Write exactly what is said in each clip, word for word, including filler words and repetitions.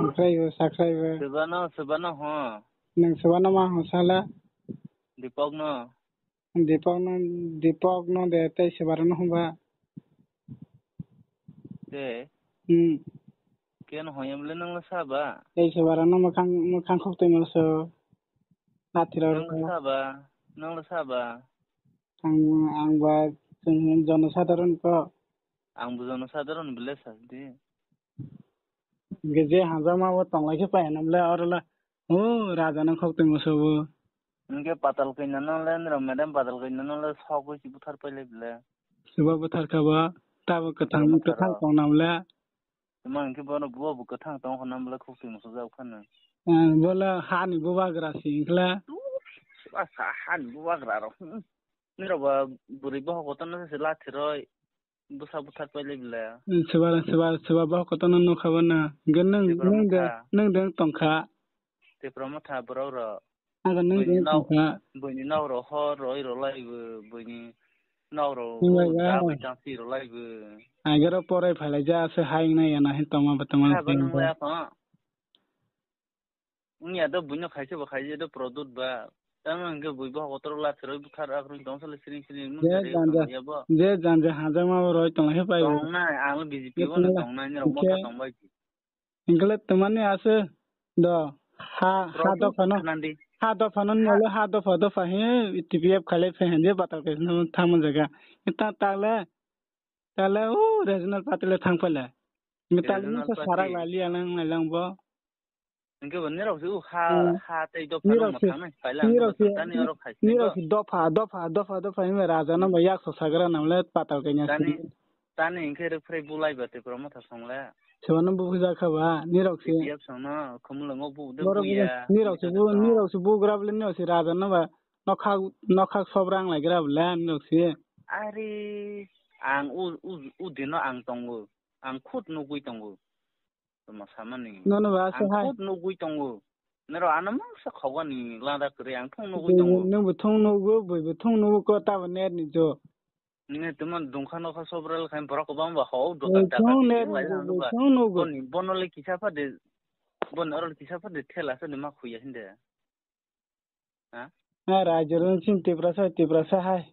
Sakraibo, sakraibo. Swbano, swbano ho. Nwng swbano ma ho sala? Dipokno. Dipokno, Dipokno de tei swbarano ho ba? Tei? Hmm. Keno hoyamle nwngla saba? Tei swbarano mwkhang, mwkhang khuk twi masa. Lathirok. Nwngla saba? Nwngla saba? Ang, ang ba chwng jonosadharon ko. Ang bo jonosadharon bile sadi. Hingke je hamjakma bo tonglai khe pai hwnamle oro le, o raja no khok twi musugo. Hingke patal kanya no le nrw madam patal kanya no le sogwi si buthar pailai bile. Sibo buthar kha bo, tabo kwthang, kwthang tong nam le. Tuma hingke bono bo bo kwthang tong hwnam le khok twi musujak phano. Bo le ha ni bubagra si hingkhe le. Ha ni bubagra rok. Nirok ba bwrwi bohok kotorno se lathiroi bwsa bwthar pailai bile. Swbar, swbar, swbar bohok kotorno nukha bo na. Hwnkhe nwng, Tipra nwng de, Motha. Nwng de tongkha. Tipra Motha borok rok. Aga nwng de tongkha. Buini nok rok hor roi rwlai bo, buini nok rok da bai tang si rwlai bo. Agero porai phalai ja se hai nai ya na hin tongma ba tongma. Nwng ya do buino khaisa bo khaisa do product ba. Tamo hingke bui bo hokotoro la theroi bukhar akroi tong sale siring siring nung je janja, ya bo. Je janja hajama bo roi tong he pai. Tong nai, ang B J P bo no tong nai, nirok motha tong bai. Hingkele twmani ase do ha, ha dopha no, ha dopha no nole ha dopha dopha he T P F khalai phe hende batal ke no tamo jaga. Ita tale, tale o regional party le thang pele. Mital ni se sarak lali alang alang bo. Hingke bo nirok se o ha, ha tei dopha no mwthang nai, phaila ang nirok se, tani oro khai se nirok se dopha, dopha, dopha, dopha himba raja no ba yak so sagra nam le patal kanya tani, tani hingke rwphre bulai ba Tipra Motha song le. Seba no buphujak kha ba, nirok se. P P F song no khumulwngo bu de buya. Nirok se bu, nirok se bugra bole nirok se raja no ba nokhak, nokhak sobrang lai gra bole nirok se. Are, ang u, u, u dino ang tongo, ang khud nugui tongo. Tamo samani. Nono ba asa hai. Ang khud nugui tongo. Nero ano mangsa khogani lada kwrwi ang thung nugui tongo. Nwng bo thung nugo, bui bo thung nugo ko tabo net ni jo. Nini tamo dungkha nokha sobral khai borok kwbang ba hok dokan taka thung net ni lai nugo, lang ba. Thung nugo. Boni bono le kisa phade, boni oro kisa phade thela sani ma khuya hinde. Ha? Ha, rajorok chini Tiprasa, Tiprasa hai.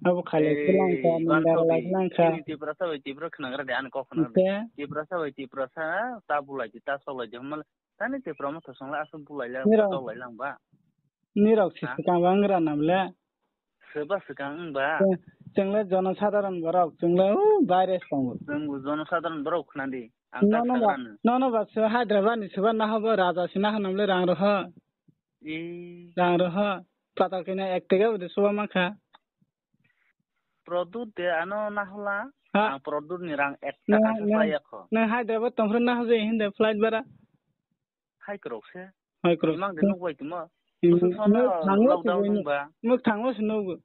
Abo khalai khe langkha, nindara lai langkha. Chini Tiprasa bai Tipra khnagra de, ani kok khnagra de. Tiprasa bai Tiprasa, ta bulai di, ta soklai di, hwnba le, tani Tipra Motha song le aswk bulai lang, soklai lang ba. Nirok si swkang ba wng rana bole. Soba swkang wng ba? Chwng le jonosadharon borok, chwng le o baire tongo. Chwng bo jonosadharon borok khna di. Ang ta sagrano. Nono ba, nono ba se Hyderabad ni soba naha bo raja si naha nam le rang roho. Ee. Rang roho. Patal kanya ek tega bo de soba mankha. Product de ano nahola. Ha? Ang product ni rang ek taka se saya kho. Nwng Hyderabad tongphru naha je hinde flight bara. Hai krok se. Hai krok. Imang de nuk bai tuma. Imang lockdown nung ba. Nuk thango se nugo.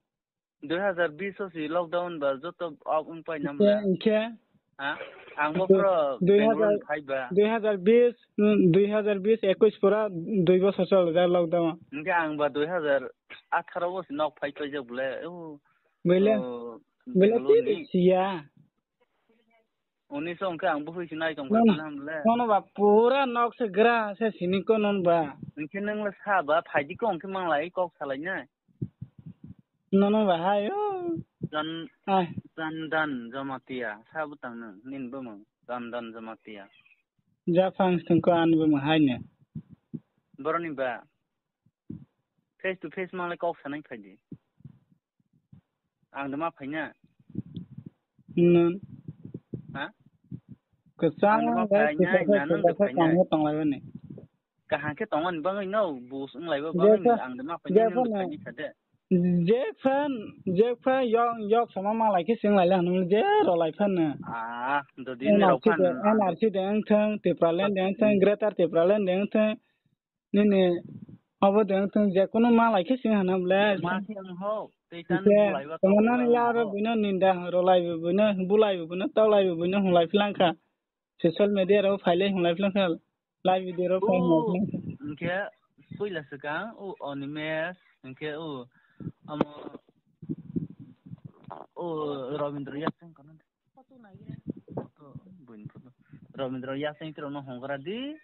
Dui hazar bis o si lockdown ba joto off wng pai nam ba. Hingke? Ha? Ang bo pro Bangalore phai ba. Dui hazar bis, dui hazar bis, ekwis pura dui bosor chol jak lockdown. Hingke ang ba dui hazar atharo o si nok phai paijak bole. Bele, bele tei siya. Uni song khe ang buphui se nai tong kha, nono, hamle. Nono ba pura nok se gra se sini ko non ba. Hingke nang le sa ba, phaidi ko hingke manglai kok salai nai. Nono ba hai o. Chan-, Chandan Jamatia, sa butang nang, nin bumung, Chandan Jamatia. Ja phang sung ko ani bumung hai ne. Boroni ba. Face to face manglai kok sanai phaidi. Ang de ma phaina. Nwng. Ha? Kwchang ang de ma phaina, na nwng de phaina. Kaham khe tonglai bani. Kaham khe tongmani bangwi no bus wnglai ba bangwi ang de ma phaina nwng de phaini sade. Jekphan, jekphan yok, yok sama malai khe sing lai le hanu je rolai phan no. Ah, dodi ne rok phan no. N R C de wngthang, Tipraland de wngthang, Greater Tipraland de wngthang. Nini obo de wngthang je kunu malai khe sing hana bole. Ma khe ang ho, tei tamo bulai ba tamo nani la aro buino ninda rolai bo buino bulai bo buino tolai bo buino hulai phlangkha. Social media ro phaile hulai phlangkha. Live video ro phai hulai phlangkha. Hingke puila swkang o Animesh, hingke o amo o Rabindra Yasing kono. Photo nai gira. Photo, buini photo. Rabindra Yasing rok no hongkra di.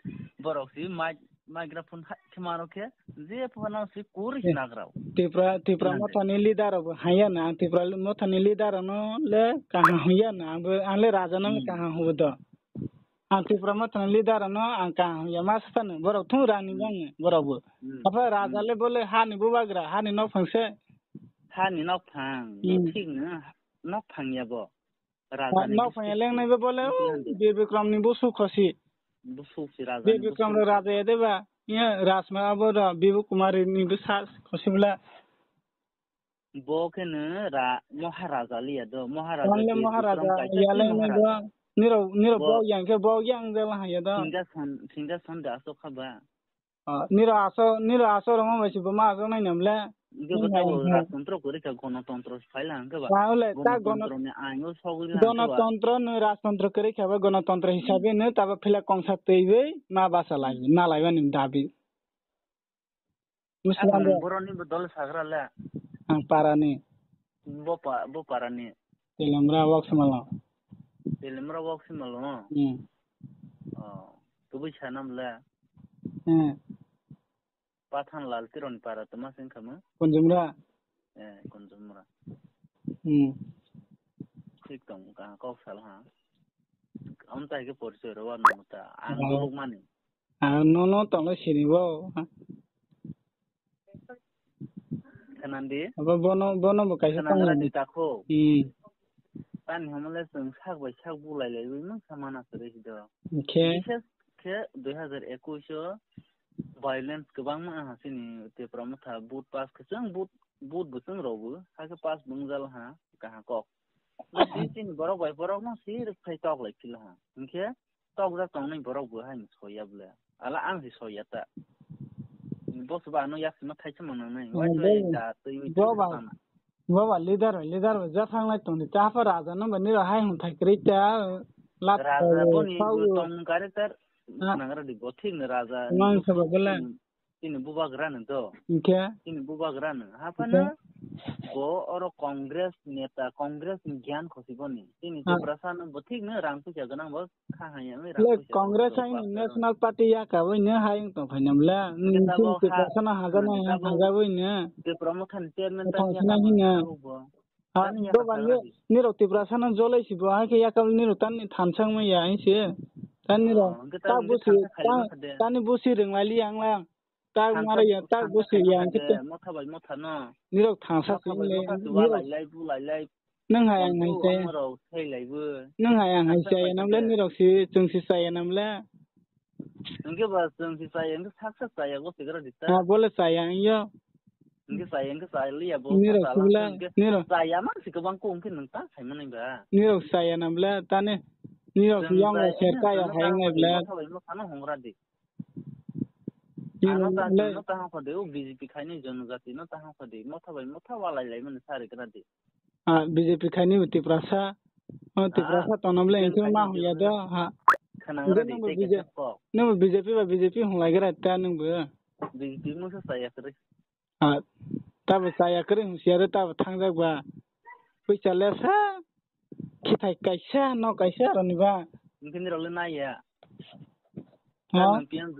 Borok si mic-, microphone hai khe mano khe je phano si kuri Eh, hinagrao. Tipra, Tipra Nang de. Mothani leader rok bo haiya na, Tipra mothani leader rok no le kaham haiya na, ang bo, ang le raja no Hmm. kaham hubo do. Ang Tipra mothani leader rok no ang kaham haiya, ma sa phano borok thung rang ni Hmm. bang borok bo. Hmm. Apa raja Hmm. le bole hani bubagra, hani nok phang se. Hani nok phang, Hmm. thik no nok phang ya bo. Raja ni Nok phang ya leng nai bo bole, Bikram ni busu khosi. Busu si raja Bir ni Bikram busu. Raja ya de ba? Ya, Rajma abo da, Bibu Kumari ni bwsa khosi bwla. Bo khe no ra-, Maharaja liya do, Maharaja Only Bikram Maharaja, kaisa ya si leng nai Maharaja. Bo, niro, niro Bo bo yang khe bo yang de la ya do. Singhasan, Singhasan da asok kha ba. Ah, niro aso, niro aso roma bai si bo ma asok nai nam le. Hingke bo tabo rajtontro kwrwi kha, gonotontro phai la hingke ba. Ba, ole, ta gono-, gonotontro ni ain o sogwi la hingke ba. Gonotontro no rajtontro kwrwi kha ba, gonotontro hisabe no tabo phila kongsa twi bai ma basa lai, na lai bani dabi. Muslim Ako bo. Boroni bo dol sagra le. Ang parani. Bo pa, bo parani. Telemra wak samalo. Telemra wak samalo. Hmm. Oh, tubui sanam le. Hmm. Pathan Lal Kiron para toma sing kama. Kunjumra. Eh, Kunjumra. Hmm. Thik tong ka kok sal ha. Am tai ke porichoi ro wa nang ta. Ang Oh. Duluk mani. Ah, no, no, tong le sini bo. Khanandi. Abo bono, bono bo kaisa Khanangra tong di le. Takho. Hmm. Tani hamle chwng sak bai sak bulai lai wi mung samana kwrwi do. Khe. Bises khe dui hazar ekush o violence kwbangma aha chini Tipra Motha vote pass kwchwng vote, vote bo chwng rw bo, hakhe pass bo wngjal ha, kaha kok. Bo si chini borok bai borok no si rwk phai tok lai phila ha. Hinkhe tok jak tongnai borok bo hai soya bwle. Ala ang si soya ta. Bo se ba ano yak sima thai chama nang nai. Wai Bo, wai da twi wi bo twi ba, sama. Bo ba leader, leader ba ja thang lai tong di. Ta pha raja no ba ni hai hung thai kri ta. Lat Raja bo ni tong character Ha. Nagra di bo thik ni raja ni Mang bo sa ba bwle. Chini bubagra no do. Hinkhe? Chini bubagra no. Haphano Hinkhe? Bo oro Congress neta, Congress ni gyan khosi boni. Chini Ha. Tiprasa no bo thik no rang puisa gwnang bo kha hanya mi rang Le puisa Congress bo aini ba National Party ya ka bai no ha yung tong phai nam le. Hinkhe Nini tabo chini ha. Tiprasa no haja na Hinkhe ya tabo haja bai no. Tipra Motha ni chairman Tong tani ya sina ka hina. Bo. Ha, Tani ya do ka bani sagra di. Nirok Tiprasa no jolai si bo ha khe ya ka nirok tani thansang ma ya hin se. Tani nirok Oh, hinkhe ta tani busi, thansa khairok ta-, no kha de. Tani busi rwng lai li yang lang. Tak Thansa, mara ya, tak thansa busi khairok ya, no kha de, kita. Motha bai motha no. Nirok thansa Motha bai sini le, motha tuwa nirok. Lai lai, bu lai lai. Nung hai ang hai Bongbu saya. Amrok thai lai bu. Nung hai ang hai Thansa saya bai nam le, kha de. Nirok si, chung si saya nam le. Hingke ba chung si saya, hingke sak sak saya, bo sigra di ta. Ha, bo le saya, ang yo. Hingke saya, hingke saya liya, bo Nirok sak si sala, bela, hingke nirok. Saya ma si kobang ko, hingke nung ta sai manai ba. Nirok saya nam le, tani, nirok Chung yang saya, ser hingke kaya chung hai ta ngai hingke bela. Motha bai motha no hongra di. Ano ta, le. Ano ta hangkho de, o B J P khainai jonojati no ta hangkho de, motha bai motha walai lai mani sari kena de. Ah, B J P khainai bo Tiprasa. Oh, ah, Tiprasa tongna bole Tiprasa engkhe ma khainai huya do, ha. Khana ngra de, nungbo tei B J P, kesa kok. Nungbo B J P ba B J P hung lai gra ta nungbo. B J P mo sa saya kre. Ah, tabo saya kre hung siya re tabo thangjak ba. Puisa le sa. Khithai kaisa, nok kaisa roni ba. Hingke nirok le naiya. Ha? Nang piang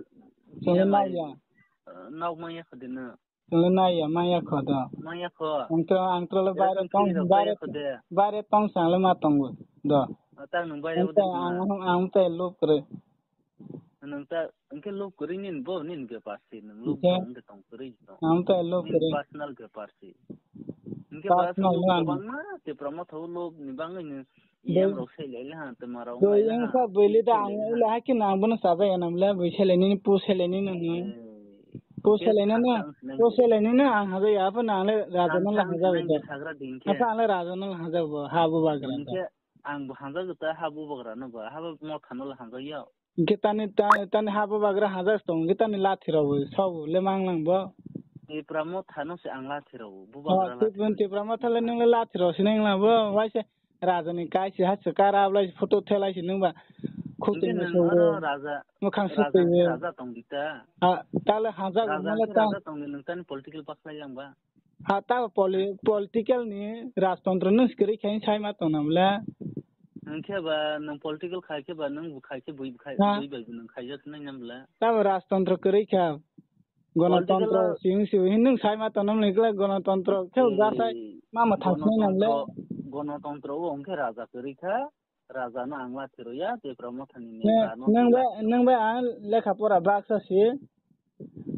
Chwng le piang naiya. Nok manya khade no. Chwng le naiya, manya kho do. Manya kho. Ang to, ang to le bare tong, bare, bare tong sang le ma tongo do. Tang nung bare ang to, ang, ang te lob kre. Nung ta, hingke lob kwrwi nini bo nini bepar si, nung lob tong hingke tong kwrwi tong. Ang ta lob kwrwi. Personal bepar si. Hingke ba personal lob kwbangma, Tipra Motha o lob ni bangwi ni E M rok selai le ha, tei mara wng lai le ha. Boi wngkha boi le da ang ule hai khe nang bono chabai anam le boi selai nini po selai nini nang. Boi selai nini, po selai nini ang habai ya po nang le raja no le hajabai da. Asa ang le raja no le hajabai ha bo bagra. Hingke ang bo hajago ta ha bo bagra no ba, ha bo Motha no le hajago. Hingke tani, ta-, tani ha bo bagra hajak tong, hingke tani lathi rok bo, sok bo le mang lang bo. Tipra Motha no se ang lathi rok bo, bo bagra lathi rok. Tipra Motha le nung le lathi rok se nang lang bo, waise raja ni kai se ha se kara ablai se photo thelai se nung ba. Khuk twi nung oro raja, mukhang suk twi raja tong di ta. Ha, ta le hajak bo le ta. Raja tong di nung tani political paklai lang ba. Ha, ta poli-, political ni rajtontro no sikiri khe sai ma tong nam le. Hwnkhe ba nwng political khai khe ba nwng bo khai khe bui khai, ha? Bui bai bo nwng khaijak nai nam bla. Tamo rajtantro kwrwi kha. Political Gonotontro o siyung siyung hin nwng sai ma tongna mwnwi kla gonotontro khe, ei, gasai ma ma thangsinai nam le. Gonotontro, gonotontro o hwnkhe raja kwrwi kha. Raja no ang lathi rwya, Tipra Mothani ne. Ne, neta no nwng bai, nwng bai ang lekha pora baksa si.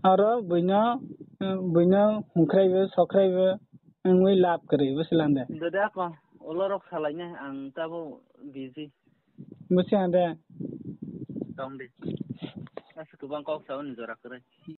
Aro buino, buino hungkhraibo, sokhraibo, wngwi lab kwrwi, bwswlande. Dede ako, ulo rok salainai, ang tabo busy. Bwswlande. Tong di. Aswk kwbang kok sao ni jora kwrwi.